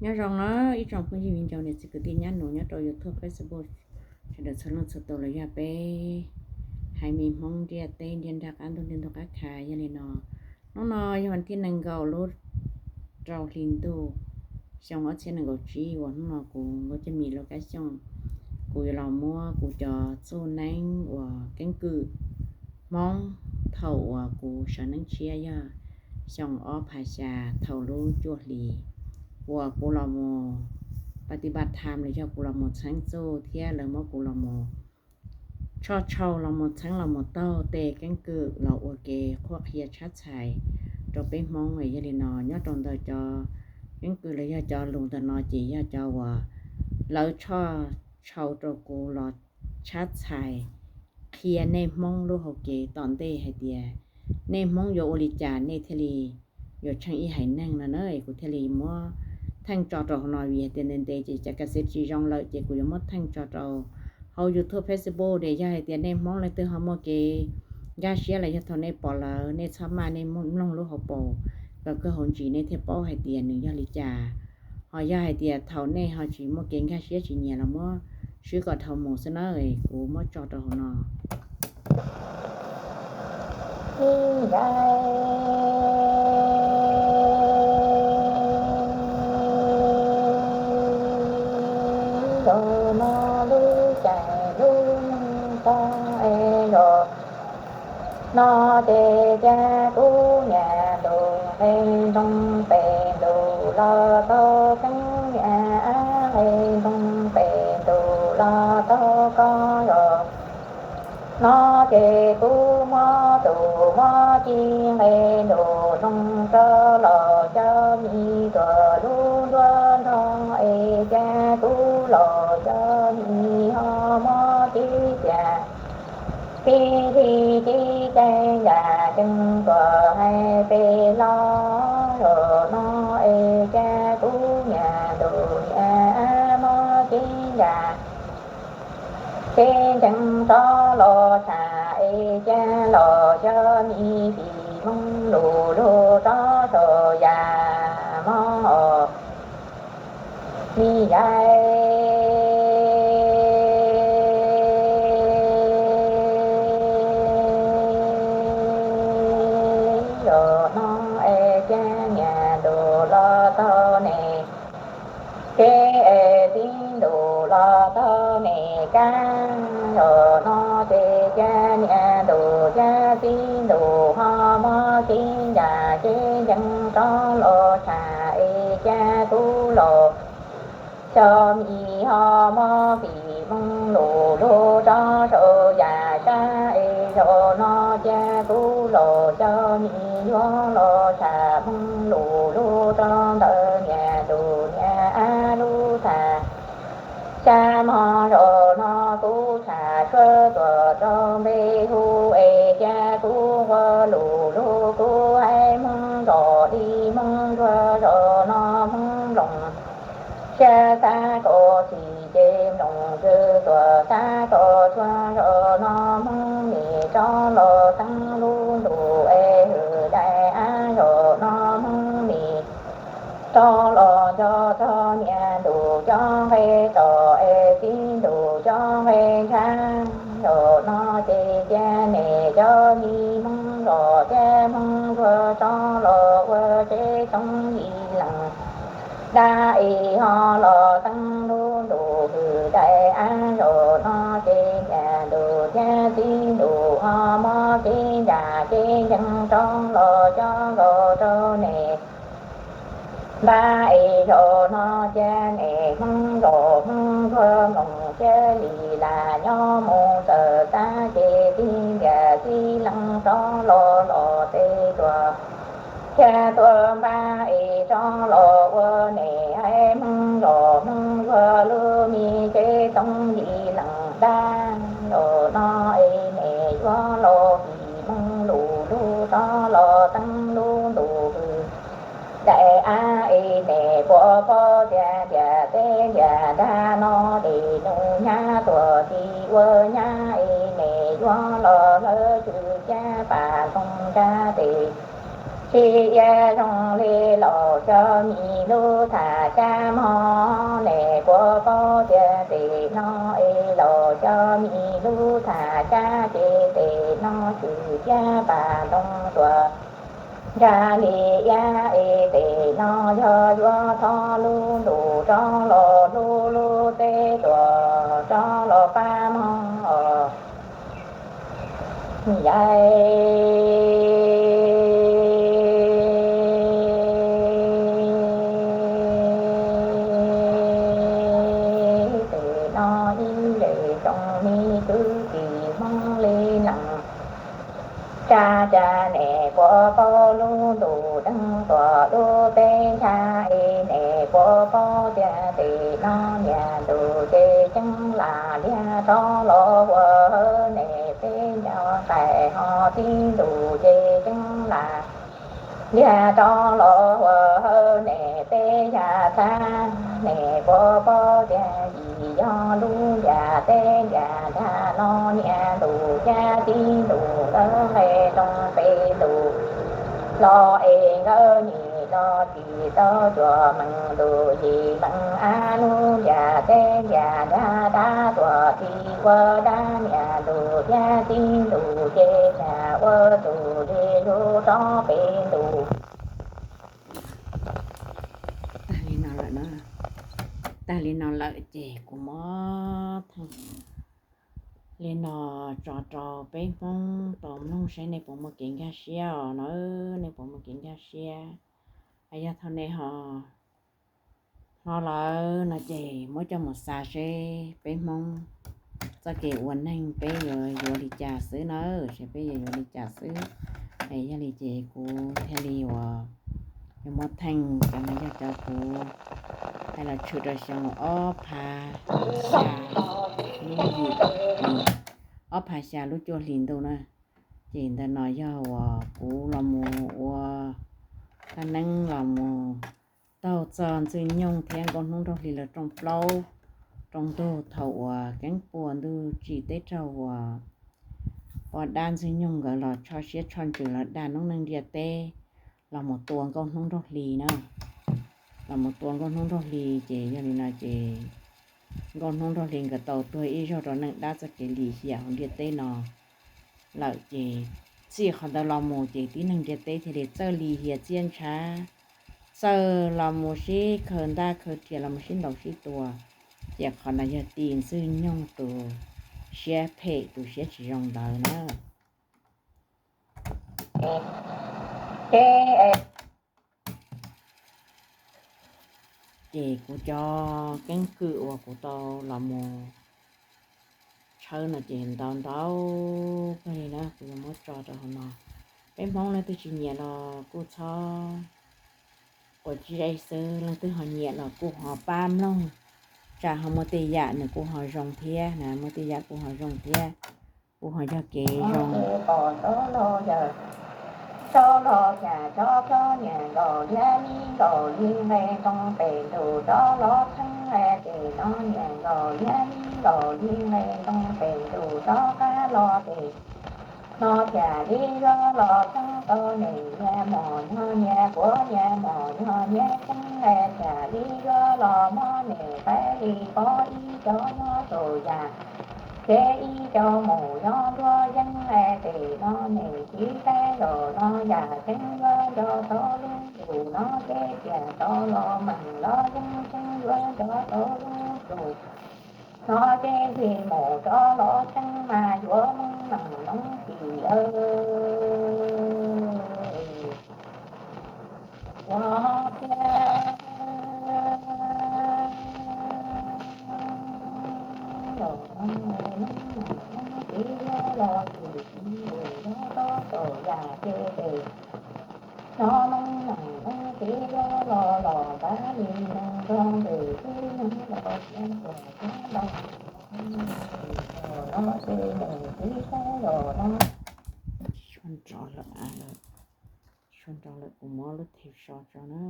Nyob zoo na ib tsoom phooj ywg viv ncaus niam txiv kwv tij nyab nus nyob rau YouTube, Facebook, sawv daws txhua leej txhua tus los yog peb haiv neeg Hmoob ntiaj teb ntiaj nrag qab ntuj ntiaj ntuj qab kha. Yog li no, hnub no yog vas thib nees nkaum lub rau hli ntuj xyoo ob txhiab nees nkaum tsib uas hnub no kuv Nkauj Ceeb Mim Lub Kab Xyooj, kuv yuav los muab kuv cov txuj neeb uas keeb kwm Hmoob thaum uas kuv sawv neeb tshiab yog xyoo ob phav xya, thaum lub cuaj hlis uas kuv los mus pa ti pa tham los yog kuv los mus txheeb txuj thiab lawv muab kuv los mus tshoj tshau los mus txheeb los mus taug tej keeb kwm los ua kev qhuab qhia tshab txhais rau peb Hmoob. Yog li no nyob rau ntawm cov keeb kwm los yog cov lus ntawm no ces yog cov uas lawv tshoj tshau rau kuv los tshab txhais qhia nej Hmoob lub hauv kev tom ntej hais tias nej Hmoob yuav ua li cas nej thiaj li yuav tsheej ib haiv neeg no na. Kuv thiaj li muab theej tso rau hauv no vim hais tias ntev ntev ces cov kas xev tsis zoo lawm ces kuv yuav muab theej tso rau hauv YouTube, Facebook es yog hais tias nej Hmoob leej twg ho muaj kev nkag siab los yog thaum nej pom lawm nej txhob maj, nej mloog lub hauv paus kom kawg hauv ntsis nej thiaj paub hais tias nws yog li cas. Ho yog hais tias thaum nej ho tsis muaj kev nkag siab tsis nyiam los muab swb kom dhau mus xwb na. Kuv muab tso rau hauv no. Zaum no lub caij lub nyoog tau es zaum no ces cia kuv niam ntuj nqe ntoo pem ntuj los taug, kuv niam nqe ntoo pem ntuj los taug koj zaum no ces kuv muab tus muab ci nqe ntuj noo rau los cov mi tuam lub nruab nrog es cia kuv los cov mi ho muab ci tias ci ci ci ces yam ceeb tuam hais pem los zaum no es cia kuv niam ntuj niam muab ci yam ces ncees rov los tsham es cia los cov mi fim moog lug lug rov saum yam moog mi yaim zaum no es cia niam ntuj los taug ne, ces es txiv ntuj los taug ne kab. Zaum no ces cia niam ntuj cia txiv ntuj ho muab ci yam ces ncees rov los tsham es cia kuv los cov mi ho muab fim moog lug lug rov saum yam sab es zaum no cia kuv los cov mi yuav los tsham moog lug lug rau ntawm niam ntuj niam lub thav xya mog. Zaum no kuv tsham suav tuam rau npe hu es cia kuv ua lug lug kuv haiv moog zom li moog zuag. Zaum no moog nploos siab xav kom txhim ces nploos kws tuam xav kom tsuag. Zaum no moog mim rov los teeb lub ntuj es hwm dais av. Zaum no moog mim rov los nco txog niam ntuj cov nqe tom es txiv ntuj cov nqe ntshav. Zaum no ces cia niam cov mi moog zom thiab moog zuag rov los ua tsev toov yim leej dab es ho los teeb lub ntuj hwm dais av. Zaum no ces niam ntuj thiab txiv ntuj ho muab ci yam ces ncees rov los cov nkaus rau niam npab es zaum no cia niam moog zom moog zuag mloog cia li lam nyob mus txawm xav ces txiv ntiag txiv leej rov los los tes tuam thiab tuam npab es rov los ua niam haiv moog zom moog zuag lub me tsev toov yim leej dab. Zaum no es niam yuav los fim moog lug lug rov los teeb lub ntuj hwm dais av es niam puas paub tias ntiag teb ntiag nrag no dej num hnyav tuam txiv ua hnyav es niam yuav los hlawv tswm caj pas ntoo nrag tes Txiv iab zoo li laus cov mi lub tham xyab mog, nej puas paub tias tej no es laus cov mi lub tham xyab ces tej no tshwm thiab pas ntoo tuaj ntsag li iab es tej no yog yuav thov lub ntuj rov los hlub lub teb tuaj rov los pab mog os. Yai tej no ib zej tsoom me kwv tij Hmoob li neej tsa, cas nej puas paub lub ntuj deeg tuaj lub teb ntsag es nej puas paub tias tej no niam ntuj ces ceeb lam liag rov los ua hawv nej peb ncauj nqaij ho tib ntuj ces ceeb lam liag rov los ua hawv nej peb yam txhab. Nej puas paub tias yim yog lub ntiaj teb ntiaj nrag no niam ntuj thiab txiv ntuj nkawd nqe roob peb ntuj los es nkawd nim no tsis tau cuag meej ntuj yim meej av lub ntiaj teb ntiaj nrag dab tuag txij ua dab niam ntuj thiab txiv ntuj ces cas ua tus li lub roob peb ntuj. Tag li no lawm na, tag li no lawm ces kuv muab theej li no tso rau peb Hmoob tau mloog seb nej puas muaj kev nkag siab os na, nej puas muaj kev nkag siab. Yog thaum nej ho hnov lawm no ces muab coj mus xav seb peb Hmoob txoj kev ua neeg peb yuav yuav li cas xwb na, seb peb yuav yuav li cas xwb. Es yog li ces kuv thiaj li uas yuav muab theej cov no yog cov kuv hais los tshwm rau xyoo ob phav xya lub yim, ob phav xya lub cuaj hlis ntuj na. Ces ntawm no yog uas kuv los mus ua kab neeb los mus taug txog Ntxwg Nyoog thiab Nkauj Hnub Nraug Hli lawv rooj plaub rooj ntug thaum uas Keeb Puas ntuj tsim teb raug uas poj dab Ntxwg Nyoog nkawd los tsho siab tsho ntsws los dag noob neej ntiaj teb, los mus tua Nkauj Hnub Nraug Hli na. Los mus tua Nkauj Hnub Nraug Hli ces yog li no ces Nkauj Hnub Nraug Hli nkawd tau tuag ib zaug rau neej dab txoj kev lim hiam hauv ntiaj teb no lawm ces txij qhov ntawd los mus ces tib neeg ntiaj teb thiaj li txawj lim hiam txiaj ntshav, txawj los mus sib khaws ntaj khaws riam los mus sib ntaus sib tua. Ces qhov no yog tim Ntxwg Nyoog tus siab phem tus siab tsis zoo ntawd na. Ces kuv cov keeb kwm uas kuv tau los mus tshawb no ces ntau ntau kawg li na, kuv yuav muab tso rau hauv no. Peb Hmoob leej twg tsis nyiam los kuj txhob quav tsis zais xwb, leej twg ho nyiam los kuj ho pab mloog, tsam ho muaj tej yam nws kuj ho zoo thiab na, muaj tej yam kuj ho zoo thiab, kuj ho yog kev zoo. Rov los cas cov plob niam nkaus liab mi nkaus li nqe ntoo pem ntuj rov los txheeb, ces no niam nkaus liab mi nkaus li nqe ntoo pem ntuj rov qab los ces no cas li yuav los txheeb tau niam mos nyog niam kuav niam mos nyog niam txheeb, cas li yuav los mob niam qaib li pob ib co nyob rau yam, ces ib co mus nyob nruab yeeb, ces no niam txiv saib zaum no yam tseeb yuav nco tau lub ntuj no ces tias rov los meem los yeeb tseeb yuav nco tau lub ntuj no ces ntxim mus rov los tseeb mas yuav meej meem noov tim lawm. Ua thiab los no meej meem noov tim yuav los tim tim mus nyob rau tau yam ces tes no meej meem noov tim yuav los los npab li neeg nrog ntes tib neeg los txhua txhua ntaug los los ces niam txiv saib los no. Tsis tshua nrov lawm, tsis tshua nrov lawm, kuv muab lub thim so tso na.